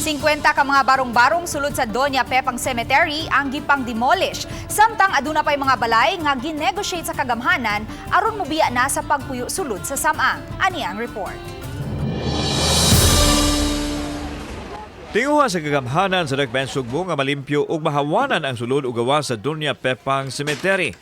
50 ka mga barong-barong sulod sa Doña Pepang Cemetery ang gipang demolish. Samtang aduna pay mga balay nga ginegotiate sa kagamhanan aron mobiya na sa pagpuyo sulod sa Samang. Ani ang report. Tinguha sa kagamhanan sa Dakbayan Sugbo nga malimpyo ug mahawanan ang sulod ug gawas sa Doña Pepang Cemetery.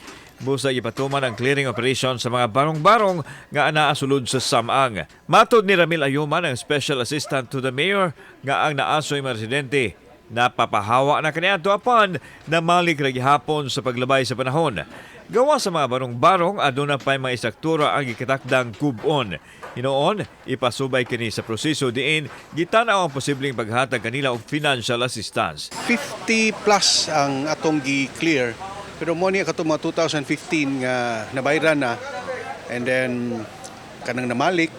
Busa gipatuman ang clearing operation sa mga barong-barong nga anaa sulod sa Samang. Matod ni Ramil Ayuman, ang Special Assistant to the Mayor, nga ang naasoy mga residente napapahawa na kaniadto apan namalik ra gihapon sa paglabay sa panahon. Gawa sa mga barong-barong, aduna pay mga istruktura ang gikatakdang gub-on. Hinuon, ipasubay kini sa proseso diin gitan-aw ang posibleng paghatag kanila og financial assistance. 50 plus ang atong gi-clear. Pero mo niya katong mga 2015 nga nabayran na and then kanang namalik,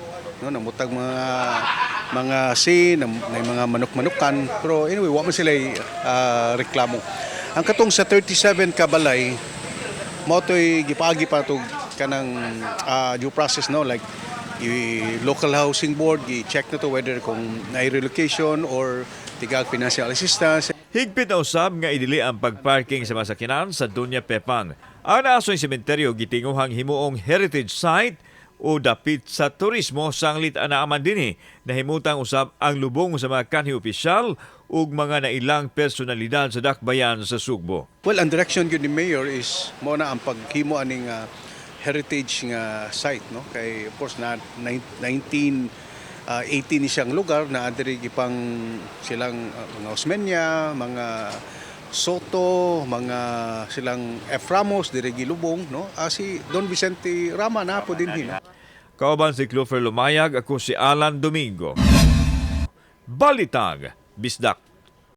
no, namutag mga sin na, na mga manuk-manukan, pero anyway, wa man sila reklamo. Ang katong sa 37 ka balay mo to'y gipaagi pa to kanang due process, no, like i local housing board gi-check na to whether kung na relocation or tigag financial assistance. Higpit na usab nga idili ang pagparking sa masakinan sa Doña Pepang. Ang naasoy sementeryo gitinguhang himuong heritage site o dapit sa turismo, sanglit anaaman dinhi nahimutang usab ang lubong sa mga kanhi opisyal ug mga nailang personalidad sa dakbayan sa Sugbo. Well, ang direction gyud ni Mayor is mo na ang paghimo aning heritage nga site, no, kay of course na 19 18 ni siyang lugar na adiri gipang silang mga Osmeña, mga Soto, mga silang F. Ramos diri gilubong, no? Si Don Vicente Rama na po dinhi, no? Kauban si Clover Lumayag, ako si Alan Domingo. Balitang Bisdak.